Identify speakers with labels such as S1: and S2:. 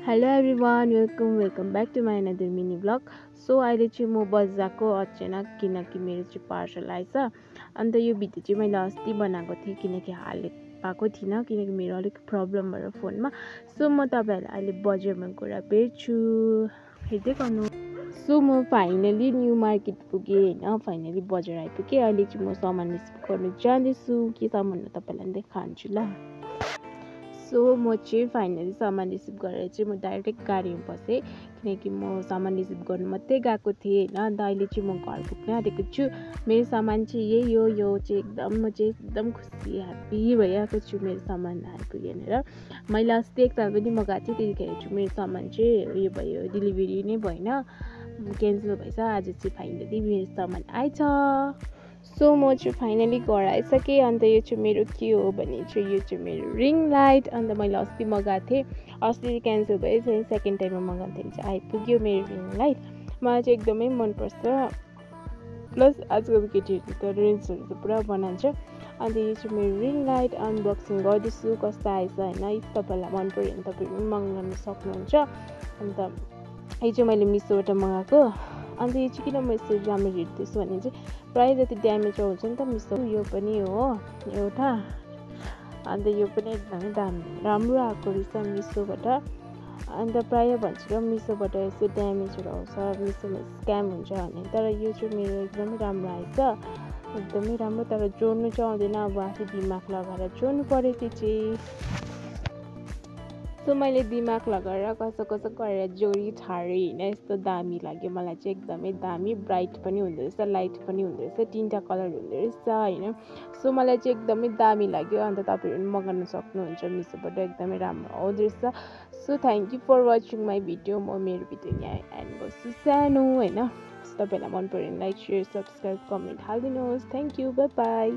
S1: Hello everyone welcome back to my another mini blog. So अहिले चाहिँ म बजाएको अचानक किनकि मेरो चाहिँ पार्सल आएछ। अन्त यो भिडियो चाहिँ मैले अस्ति बनाएको थिएँ किनकि हाले पाएको थिइनँ किनकि मेरो अलिक प्रब्लम भएर फोनमा। सो म तपाईँहरूलाई अहिले बजारमा गएर भेट्छु, हेर्दै गर्नु। सो म फाइनली न्यू मार्केट पुगेँ होइन, फाइनली बजार आइपुगेँ। अहिले चाहिँ म सामान रिसिभ गर्नु जाँदैछु, के सामान हो तपाईँलाई देखाउँछु ल। सो म चाहिँ फाइनली सामान रिसिभ गरेर चाहिँ म डाइरेक्ट गाडीमा बसेँ किनकि म सामान रिसिभ गर्नु मात्रै गएको थिएँ होइन। अन्त अहिले चाहिँ म घर पुग्न आँटेको छु। मेरो सामान चाहिँ यही हो, यो चाहिँ म चाहिँ एकदम खुसी ह्याप्पी भइरहेको छु मेरो सामान आइपुग्यो भनेर। मैले अस्ति एकताल पनि मगाएको थिएँ, त्यतिखेर चाहिँ मेरो सामान चाहिँ उयो भयो, डेलिभरी नै भएन, क्यान्सल भएछ। आज चाहिँ फाइनली मेरो सामान आएछ। सो म चाहिँ फाइनली घर आइसकेँ। अन्त यो चाहिँ मेरो के हो भने चाहिँ यो चाहिँ मेरो रिङ लाइट। अन्त मैले अस्ति मगाएको थिएँ, अस्ति चाहिँ क्यान्सल भयो, चाहिँ सेकेन्ड टाइममा मगाउँदाखेरि चाहिँ आइपुग्यो मेरो रिङ लाइट। मलाई चाहिँ एकदमै मनपर्छ। प्लस आजकल केटीहरू त रिल्सहरू त पुरा बनाउँछ। अन्त यो चाहिँ मेरो रिङ लाइट अनबक्सिङ गर्दैछु, कस्तो आएछ होइन। इफ तपाईँलाई मन पऱ्यो भने तपाईँहरू पनि मगाउन सक्नुहुन्छ। अन्त यो चाहिँ मैले मिसोबाट मगाएको। अन्त यो चाहिँ किन म यसरी राम्रो हेर्दैछु भने चाहिँ प्रायः जति ड्यामेज आउँछ नि त मिसो, यो पनि हो एउटा। अन्त यो पनि एकदमै राम्रो आएको रहेछ मिसोबाट। अन्त प्रायः भन्छ र मिसोबाट यस्तो ड्यामेजहरू आउँछ, मिसोमा स्क्याम हुन्छ भने, तर यो चाहिँ मेरो एकदमै राम्रो आएछ, एकदमै राम्रो। तर जोड्नु चाहिँ आउँदैन, अब आफै दिमाग लगाएर जोड्नु पऱ्यो त्यो चाहिँ। सो मैले दिमाग लगाएर कसो गरेर जोडी छाडेँ होइन। यस्तो दामी लाग्यो मलाई चाहिँ, एकदमै दामी, ब्राइट पनि हुँदो रहेछ, लाइट पनि हुँदो रहेछ, 3टा कलर हुँदो रहेछ होइन। सो मलाई चाहिँ एकदमै दामी लाग्यो। अन्त तपाईँहरू पनि मगाउन सक्नुहुन्छ मिसोबाट, एकदमै राम्रो आउँदो रहेछ। So thank you for watching my video. म मेरो भिडियो यहाँ एन्ड गर्छु सानो होइन। तपाईँहरूलाई मन पऱ्यो भने लाइक, सेयर, सब्सक्राइब, कमेन्ट हालिदिनुहोस्। Thank you, by by.